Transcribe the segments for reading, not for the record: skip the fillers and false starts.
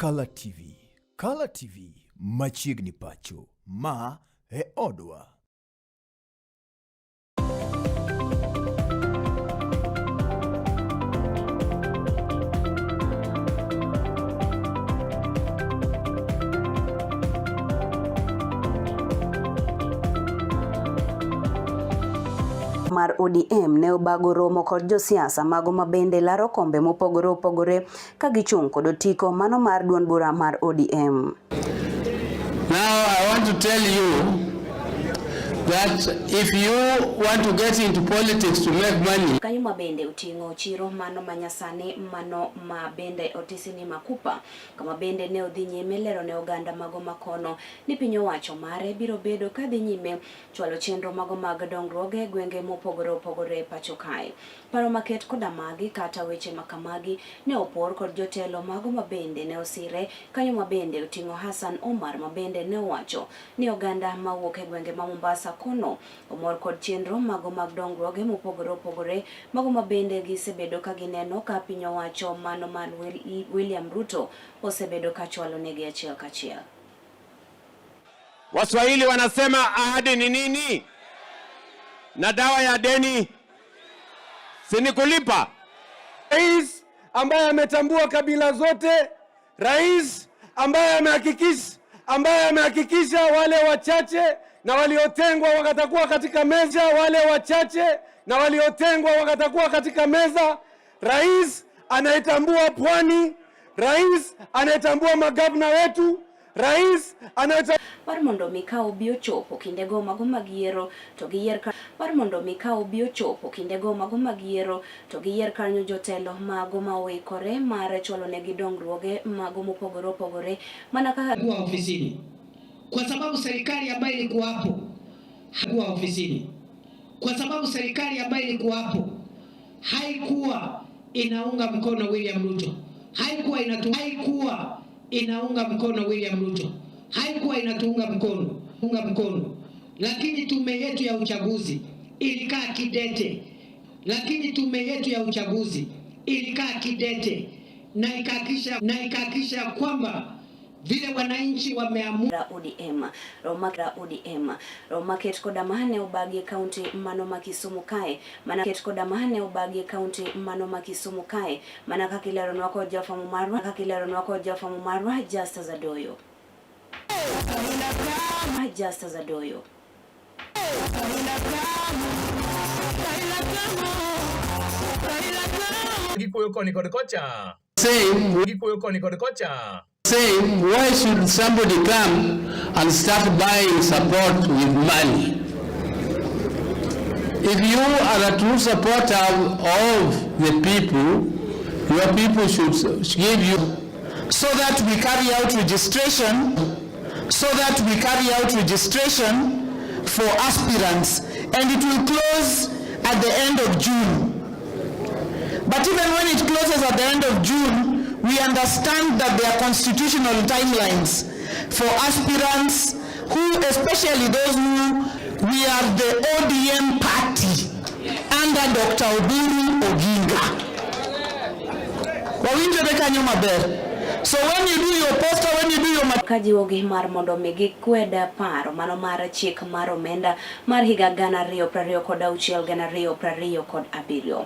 Kala TV. Kala TV machiegni pacho. Ma e odwa. Mar ODM ne obago romo kod josiasa mago mabende laro kombe mopogore opogore ka gichung' kod otiko mano mar duond bura mar ODM. Now I want to tell you that if you want to get into politics to make money. Kanyo ma bende oting'o chiro mano ma nyasani mano ma bende otisi ni Makupa kama bende ne odhi nyime lero ne oganda mago makono ni piny owacho mare biro bedo ka dhi nyime chwalo chenro mago mag dongruoge e gwenge mopogore opogore e pacho kae. Paro maket koda magi kata weche makamagi ne opor kod jotelo mago mabende ne osire kanyo mabende oting'o Hassan Omar mabende ne owacho ni oganda mawuok e gwenge ma Mombasa kono omor kod chenro mago mag dongruoge mopogore opogore mago mabende gisebedo ka gineno ka piny owacho mano mar William Ruto osebedo ka chwalo negi achiel kachiel. Waswahili wanasema ahadi ni nini? Na dawa ya deni si ni kulipa. Rais ambaye ametambua kabila zote, rais ambaye amehakikisha wale wachache na waliotengwa wakatakuwa katika meza, wale wachache na waliotengwa wakatakuwa katika meza, rais anayetambua pwani, rais anayetambua magavana wetu, rais anayetambua Mar mondo mi ka obi ochopo kindego mago mag yiero to giyier mar mondo mi ka obi ochopo kindego mago mag yiero to giyier kanyo jotelo mago ma oikore mar chwalo negi dongruoge mago mopogore opogore mana kaka kuwa ofisini, kwa sababu serikali ambayo ilikuwa hapo hakuwa ofisini, kwa sababu serikali ambayo ilikuwa hapo haikuwa inaunga mkono William Ruto, haikuwa inaunga mkono William Ruto, haikuwa inatuunga mkono, unga mkono, lakini tume yetu ya uchaguzi ilikaa kidete, lakini tume yetu ya uchaguzi ilikaa kidete na ikahakikisha kwamba vile wananchi wameamua. ODM Roma ODM Roma ket koda mane obagi kaunti mano ma Kisumu kae mana ket koda mane obagi kaunti mano ma Kisumu kae mana kaka ileronwa kod jafwambo marwa kaka ileronwa kod jafwambo marwa Justus Adoyo Justus Adoyo. Gikuyo koni kod kocha. Same. Gikuyo koni kod kocha. Saying, why should somebody come and start buying support with money? If you are a true supporter of the people, your people should give you. So that we carry out registration, so that we carry out registration for aspirants, and it will close at the end of June. But even when it closes at the end of June, we understand that there are constitutional timelines for aspirants who, especially those who, we are the ODM party under Dr. Oburu Oginga. Wawinjore kanyo maber. So when you do your poster, when you do your Kajiwogi mar mondo mi gikwed paro mano mar chik mar omenda mar higa gana ariyo prariyo kod auchiel gana ariyo prariyo kod abiriyo.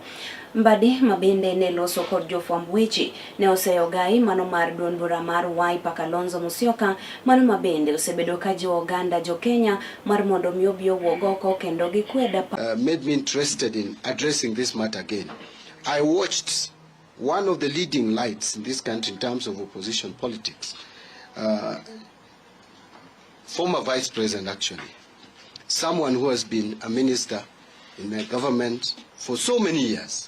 Mbadi mabende ne loso kod jofwamb weche ne oseyo gai mano mar duond bura mar Wiper Kalonzo Musyoka mano mabende osebedo ka jiwo oganda jo Kenya mar mondo mi obi owuog oko kendo gikwed Made me interested in addressing this matter again. I watched one of the leading lights in this country in terms of opposition politics, former vice president actually, someone who has been a minister in the government for so many years,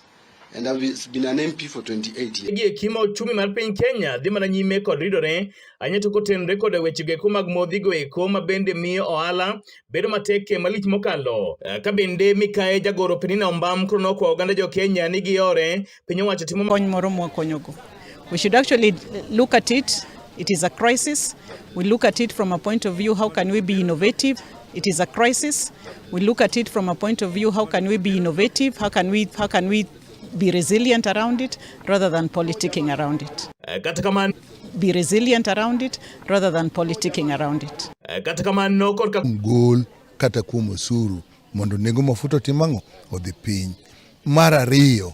and has been an MP for 28 years. Gie kima uchumi mar piny Kenya dhi mana nyime kod ridore ahinya to kotenore kod weche go eko mag modhi go eko ma bende miyo ohala bedo matek malich mokalo. Ka bende mikae jagoro Penina Ombam koro nokwayo oganda jo Kenya ni giore piny owacho timo kony moro mwakonyogo. We should actually look at it. It is a crisis. We look at it from a point of view, how can we be innovative? It is a crisis. We look at it from a point of view, how can we be innovative? How can we be resilient around it rather than politicking around it? Kata kamano, be resilient around it rather than politicking around it. Kata kamano korka gol kata kuom osuru mondo nengo mafuta otim ang'o odhi piny. Mar ariyo,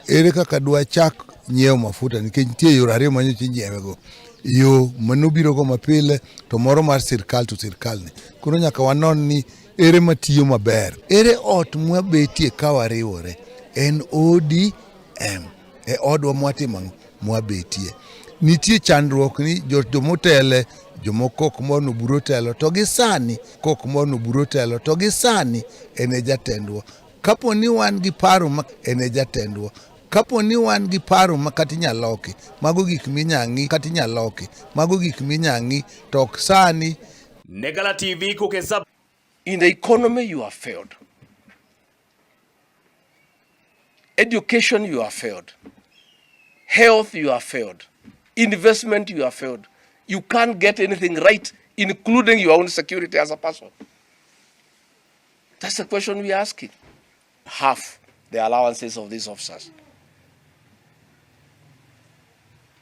ere kaka dwachak nyiewo mafuta nikech nitie yore ariyo manyocha inyiewego. Yo manobirogo mapile to moro mar sirkal to sirkal ni. Koro nyaka wanon ni ere matiyo maber. Ere ot mwabetie ka wariwore? En ODM. E odwa mwatimo ang'o? Mwabetie. Nitie chandruok ni jomotele jomoko ok mor noburo telo to gi sani kok mor noburo telo to gi sani en e jatendwa. Kapo ni wan gi paro ma en e jatendwa. Kapo ni wan gi paro ma kata inyalo loki, mago gik minya ng'i kata inyalo loki, mago gik minya ng'i to ok sani. Negala TV kukesa. In the economy you have failed. Education you have failed. Health you have failed. Investment you have failed. You can't get anything right, including your own security as a person. That's the question we are asking. Half the allowances of these officers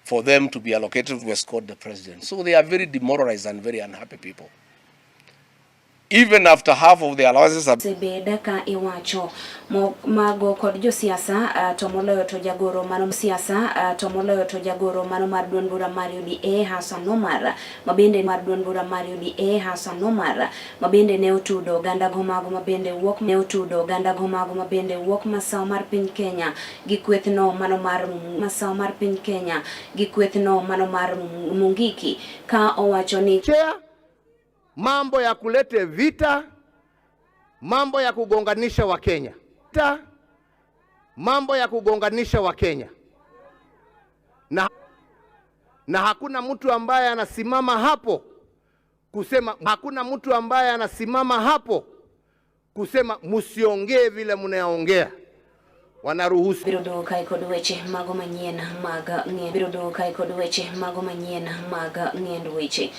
for them to be allocated to escort the president. So they are very demoralized and very unhappy people. Even after half of the allowances are Osebed ka iwacho mago kod josiasa to moloyo to jagoro mano siasa to moloyo to jagoro mano mar duond bura mar UDA Hassan Omar mabende mar duond bura mar UDA Hassan Omar mabende ne otudo oganda go mago mabende wuok ne otudo oganda go mago mabende wuok masawa mar piny Kenya gi kwethno mano mar masawa mar piny Kenya gi kwethno mano mar Mungiki ka owacho ni mambo ya kulete vita, mambo ya kugonganisha Wakenya, mambo ya kugonganisha Wakenya na hakuna mtu ambaye anasimama hapo kusema, hakuna mtu ambaye anasimama hapo kusema msiongee vile mnaongea. Wanaruhusu biro duogo kae kod weche mago manyien mag ng'e biro duogo kae kod weche mago manyien mag ng'end weche.